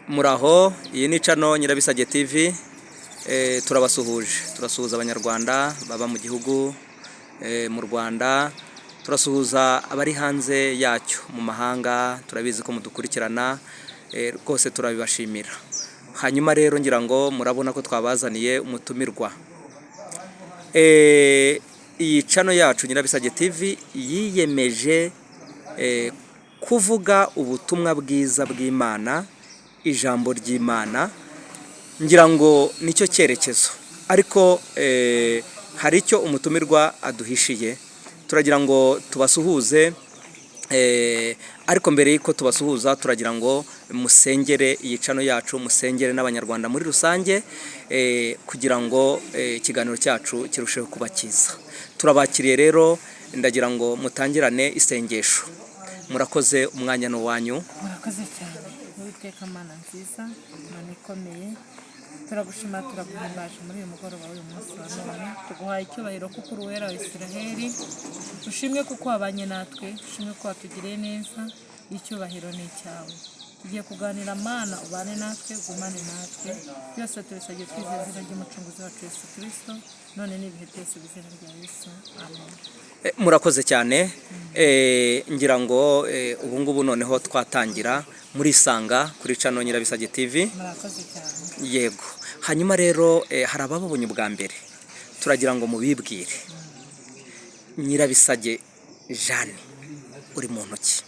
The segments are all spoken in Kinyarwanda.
Muraho, iyi ni channel Nyirabisage TV. Turabasuhuje, turasuhuza Abanyarwanda baba mu gihugu, mu Rwanda, turasuhuza abari hanze yacyo mu mahanga. Turabizi ko mudukurikirana, rwose turabibashimira. Hanyuma rero ngira ngo murabona ko twabazaniye umutumirwa. Iyi channel yacu Nyirabisage TV yiyemeje kuvuga ubutumwa bwiza bw'Imana, ijambo ry'Imana, ngira ngo nicyo cyerekezo. Ariko hari icyo umutumirwa aduhishiye, turagira ngo tubasuhuze. Ariko mbere y'uko tubasuhuza, turagira ngo musengere iyi channel yacu, musengere n'Abanyarwanda muri rusange, kugira ngo ikiganiro cyacu kirusheho kuba cyiza. Turabakiriye rero, ndagira ngo mutangirane isengesho. Murakoze, umwanya ni uwanyu. Murakoze cyane. Uwiteka Mana nziza, Mana ikomeye, turagushima, turaguhimbaje muri uyu mugoroba w'uyu munsi wa none. Tuguhaye icyubahiro kuko uri Uwera wa Israheli. Ushimwe kuko wabanye natwe, ushimwe ko watugiriye neza. Icyubahiro ni icyawe. Tugiye kuganira, Mana, ubane natwe, ugumane natwe. Byose tubisabye twizeye izina ry'Umucunguzi wacu Yesu Kirisito, none n'ibihe byose, mu izina rya Yesu, amen. Murakoze cyane. Ngira ngo ubu ngubu noneho twatangira murisanga kuri channel Nyirabisage TV. Murakoze cyane. Yego. Hanyuma rero hari abababonye ubwa mbere, turagira ngo mubibwire. Nyirabisage Jeanne uri mu ntoki?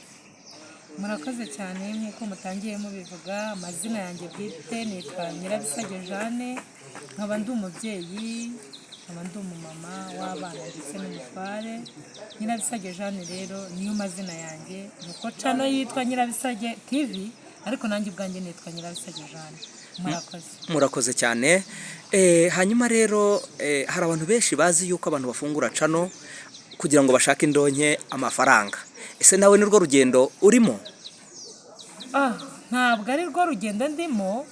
Murakoze cyane. Nk'uko mutangiye mubivuga, amazina yanjye bwite nitwa Nyirabisage Jeanne, nkaba ndi umubyeyi, nkaba ndi umumama w'abana ndetse n'umutware. Nyirabisage Jeanne rero niyo mazina yanjye, nuko channel yitwa Nyirabisage TV, ariko nanjye ubwanjye nitwa Nyirabisage Jeanne. Murakoze. Murakoze cyane. Hanyuma rero hari abantu benshi bazi yuko abantu bafungura channel kugira ngo bashake indonke, amafaranga. Ese nawe nirwo rugendo urimo? Ah, ntabwo ari rwo rugendo ndimo.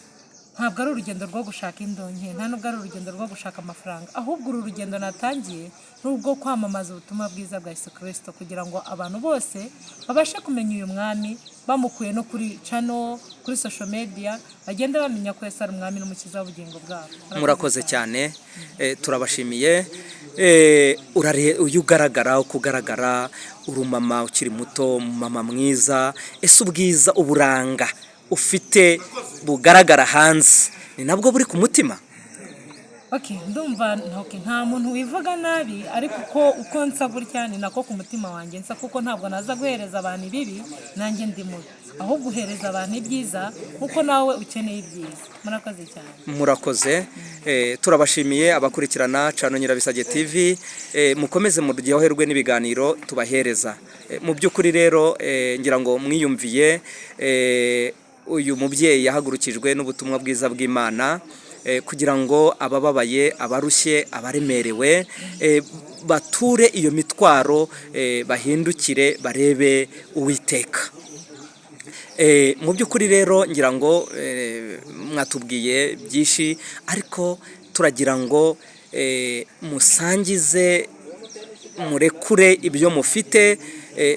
Ntabwo ari urugendo rwo gushaka indonke, nta nubwo ari urugendo rwo gushaka amafaranga. Ahubwo uru rugendo natangiye ni urwo kwamamaza ubutumwa bwiza bwa Yesu Kirisito, kugira ngo abantu bose babashe kumenya uyu mwami bamukuye no kuri channel, kuri social media, bagende bamenya ko Yesu ari umwami n'umukiza w'ubugingo bwabo. Murakoze cyane. Turabashimiye. Uyu ugaragara uko ugaragara, uri umumama ukiri muto, mama mwiza. Ese ubwiza, uburanga ufite bugaragara hanze, ni nabwo buri ku mutima? Okay, ndumva, okay, nta muntu wivuga nabi, ariko uko nsa gutya ni nako ku mutima wanjye nsa, kuko ntabwo naza guhereza abantu ibibi nanjye ndi mubi. Ahubwo uhereza abantu ibyiza kuko nawe ukeneye ibyiza. Murakoze cyane. Murakoze. Turabashimiye abakurikirana channel Nyirabisage TV. Mukomeze muryoherwe n'ibiganiro tubahereza. Mu by'ukuri rero ngira ngo mwiyumviye, uyu mubyeyi yahagurukijwe n'ubutumwa bwiza bw'Imana, kugira ngo abababaye, abarushye, abaremerewe, bature iyo mitwaro, bahindukire barebe Uwiteka. Mu by'ukuri rero ngira ngo mwatubwiye byinshi, ariko turagira ngo musangize, murekure ibyo mufite,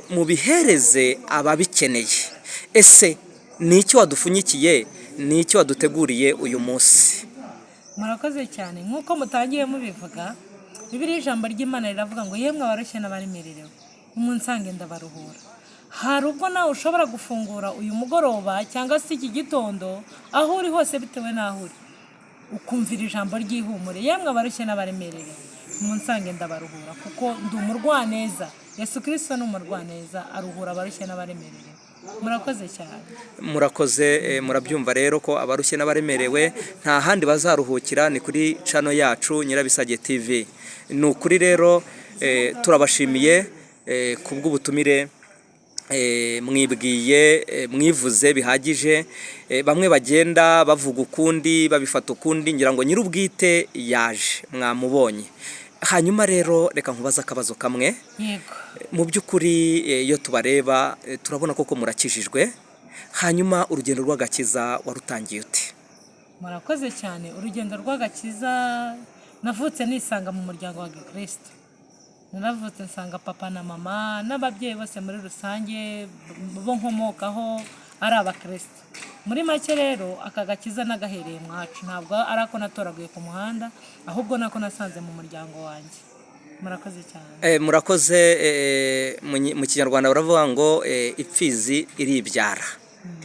mubihereze ababikeneye. Ese ni iki wadupfunyikiye, ni iki waduteguriye uyu munsi? Murakoze cyane. Nk'uko mutangiye mubivuga, Bibiliya, ijambo ry'Imana riravuga ngo: "Yemwe abarushye n'abaremerewe, nimunsange ndabaruhura." Hari ubwo nawe ushobora gufungura uyu mugoroba cyangwa se iki gitondo, aho uri hose, bitewe n'aho uri, ukumvira ijambo ry'ihumure: "Yemwe abarushye n'abaremerewe, munsange ndabaruhura, kuko ndi umurwaneza." Yesu Kirisito ni umurwaneza, aruhura abarushye n'abaremerewe. Murakoze cyane. Murakoze. Murabyumva rero ko abarushye n'abaremerewe nta handi bazaruhukira, ni kuri channel yacu Nyirabisage TV. Ni ukuri rero turabashimiye kubw'ubutumire. Mwibwiye, mwivuze bihagije. Bamwe bagenda bavuga ukundi, babifata ukundi, ngira ngo nyir'ubwite yaje, mwamubonye. Hanyuma rero reka nkubaze akabazo kamwe. Yego. Mu by'ukuri iyo tubareba, turabona koko murakijijwe. Hanyuma urugendo rw'agakiza warutangiye ute? Murakoze cyane. Urugendo rw'agakiza, navutse nisanga mu muryango wa gikristo. Naravutse nsanga papa na mama n'ababyeyi bose muri rusange bo nkomokaho ari abakristo. Muri make rero, aka gakiza nagahereye mwacu, ntabwo ari ako natoraguye ku muhanda, ahubwo nako nasanze mu muryango wanjye. Murakoze cyane. Murakoze. Mu Kinyarwanda baravuga ngo ipfizi iribyara.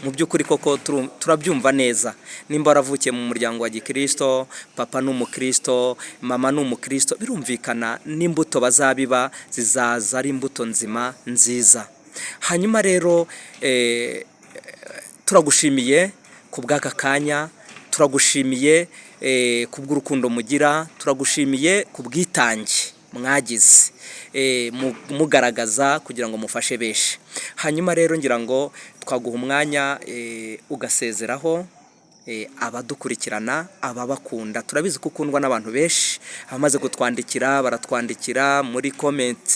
Mu by'ukuri koko turabyumva neza. Nimba waravukiye mu muryango wa gikirisito, papa ni umukristo, mama ni umukristo, birumvikana n'imbuto bazabiba zizaza ari imbuto nzima nziza. Hanyuma rero turagushimiye ku bw'aka kanya, turagushimiye ku bw'urukundo mugira, turagushimiye ku bwitange mwagize mugaragaza kugira ngo mufashe benshi. Hanyuma rero ngira ngo twaguha umwanya ugasezeraho abadukurikirana, ababakunda. Turabizi ko ukundwa n'abantu benshi, abamaze kutwandikira baratwandikira muri comments,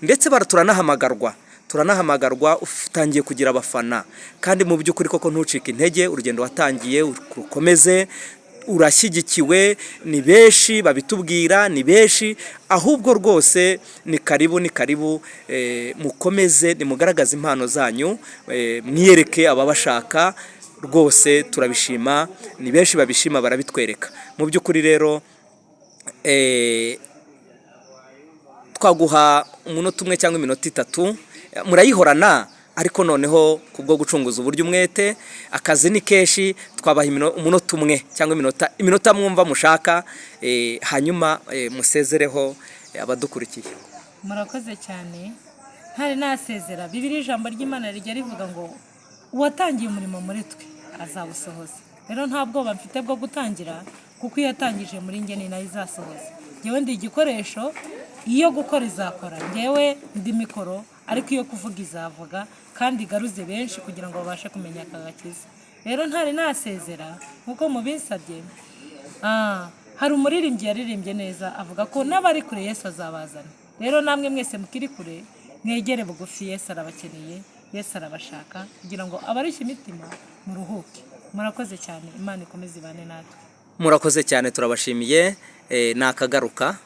ndetse turanahamagarwa. Utangiye kugira abafana, kandi mu by'ukuri koko ntucike intege, urugendo watangiye urukomeze. Urashyigikiwe, ni benshi babitubwira, ni benshi. Ahubwo rwose ni karibu, ni karibu. Mukomeze nimugaragaze impano zanyu, mwiyereke ababashaka. Rwose turabishima, ni benshi babishima, barabitwereka. Mu by'ukuri rero twaguha umunota umwe cyangwa iminota 3, murayihorana. Ariko noneho kubwo gucunguza uburyo umwete, akazi ni kenshi, twabaha umunota umwe cyangwa iminota mwumva mushaka, hanyuma musezereho abadukurikiye. Murakoze cyane. Ntari nasezera, Bibiri, ijambo ry'Imana rijya rivuga ngo uwatangiye umurimo muri twe azawusohoza. Rero nta bwoba mfite bwo gutangira, kuko iyo yatangije muri njye ni nayo izasohoza. Ngewe ndi igikoresho, iyo gukora izakora. Ngewe ndi mikoro, ariko iyo kuvuga izavuga, kandi igaruze benshi kugira ngo babashe kumenya aka gakiza. Rero ntari nasezera, nk'uko mubinsabye, hari umuririmbyi yaririmbye neza avuga ko n'abari kure Yesu azabazana. Rero namwe mwese mukiri kure, mwegere bugufi, Yesu arabakeneye, Yesu arabashaka kugira ngo abarushye imitima muruhuke. Murakoze cyane, Imana ikomeze ibane natwe. Murakoze cyane, turabashimiye. Ni akagaruka.